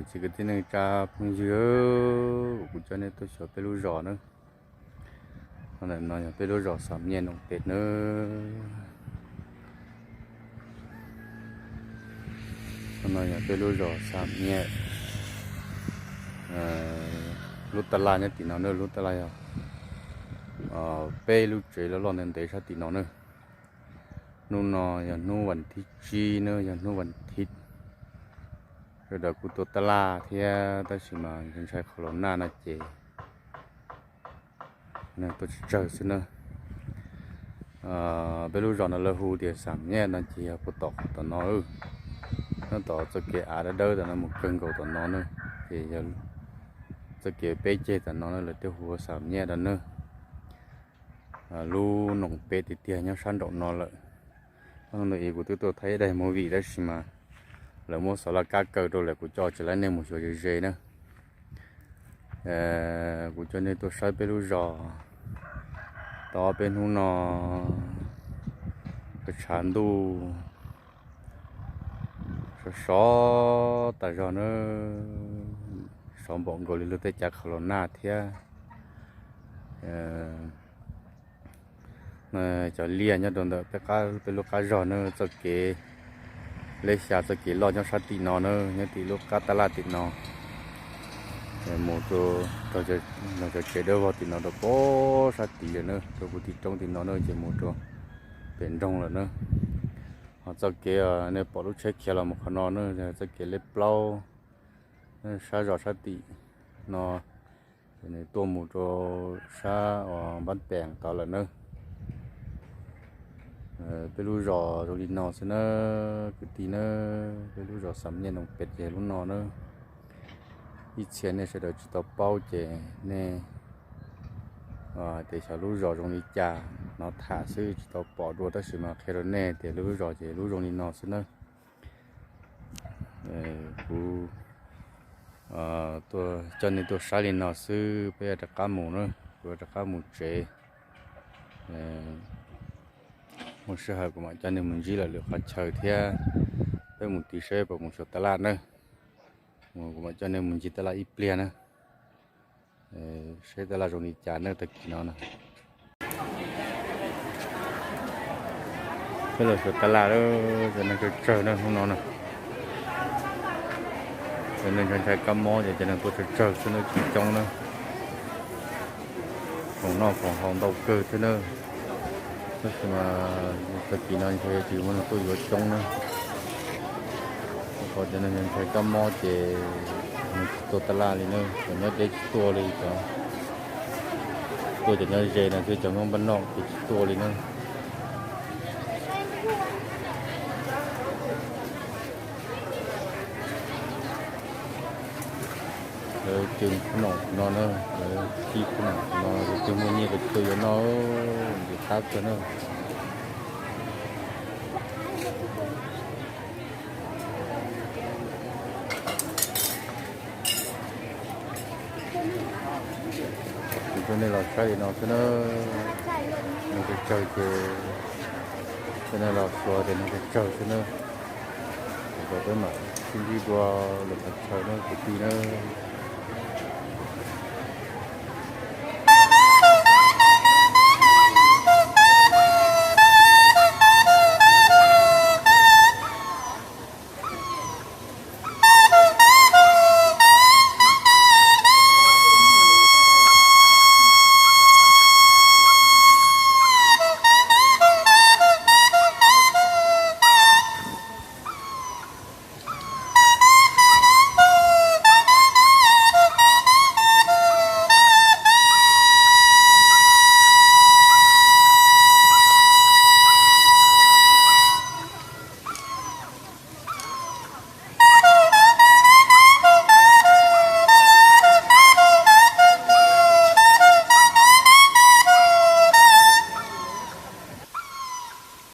Txiv kwv tij neej tsa phooj ywg, kuv coj nej tuaj xyuas peb lub zos nawb. Ntawm no yog peb lub zos Xam Nyiaj Noom Pem nawb. No yog peb lub zos Xam Nyiaj. Lub taj laj nyob tim no nawb, lub taj laj yog peb lub tsev loj loj ntev ntev sab tim no nawb. Hnub no yog hnub vas thib tsib nawb, yog hnub vas thib. Sawv daws kuj tuaj taj laj thiab tab sis mas ntshai qhov los nag no ces neeg tuaj tsawg tsawg xwb nawb. Peb lub zos no lawv hu tias Xam Nyiaj no ces yog puag tom qhov tom no, nyob tom txoj kev av dawb dawb tom no mus kawg nkaus tom no nawb, ces yog txoj kev peb ceg tom no nawb, lawv thiaj hu Xam Nyiaj no nawb. Lub Noom Pem tiag tiag nyob sab nraum no lawm. Hnub no kuv twb tuaj thaij ib daim movie tab sis mas lawv muab xov laj kab kaw rau lawm, kuv coj tsis tau nej mus xyuas ze ze nawb. Kuv coj nej tuaj saib peb lub zos tau ob peb hnub no, tshav ntuj sov sov tas zog nawb, sov npaum nkaus li luag tej cav qhov los nag thiab. Cov liaj nyob rau ntawm peb lub qab zog nawb, txoj kev leb xya txoj kev loj nyob sab tim no nawb, nyob tim lub qab taj laj tim no, mus rau cov tsev dawb vog tim no rau pem sab tid lawm nawb, rau puag tim roob tim no nawb, ces mus rau pem nroog lawm nawb. Ho txoj kev nej pom lub tsheb khiav los mus qhov no nawb, txoj kev leb plaub sab zos sab tim no, ces nws tuaj mus rau sab uas Npab Teem tod lawm nawb. Peb lub zos zoo li no xwb nawb kwv tij nawb, peb lub zos Xam Nyiaj Noom Pem ces lub no nawb. Ib txhia nej sawv daws tsis tau paub ces nej hais tias xyov lub zos zoo li cas, hnov tham xwb tsis tau pom dua tab sis mas qhia rau nej tias lub zos ces lub zoo li no xwb nawb. Kuv coj nej tuaj saib li no xwb, peb yuav rov qab mus na, kuv yuav rov qab mus tsev. Muaj sij hawm kuv mam coj nej mus ntsib lawm lwm qhov chaw thiab, peb mus tiv saib puas mus xyuas taj laj nawb. Kuv mam coj nej mus ncig taj laj ib pliag na, saib taj laj zoo li cas nawb tag kis no na. Peb los xyuas taj laj, cov neeg tsawg tsawg na hnub no na. Cov neeg ntshai ntshai kab mob ces cov neeg tuaj tsawg tsawg xwb na, tsis coob na. Khoom noj khoom haus ntau kawg thiab na. Tab sis mas tag kis no ntshe tsis muaj neeg tuaj yuav coob na. Qhov cov neeg ntshai kab mob ces nws tsis tuaj taj laj li na, cov nyob deb tsis tuaj li, cov tuaj cov nyob ze no xwb, cov nyob npaj noj ces tsis tuaj li na. Lawv cog khub noom no na, lawv cog khub noom no, lawv cog muaj nyiaj lawv cog yuav noj, ntxim qab kawg na. Kuv coj nej los saib li no xwb na, neeg tsawg tsawg ces coj nej los xyuas tias neeg tsawg tsawg xwb na. Ces peb mam sib ntsib dua lwm qhov chaw na kwv tij na.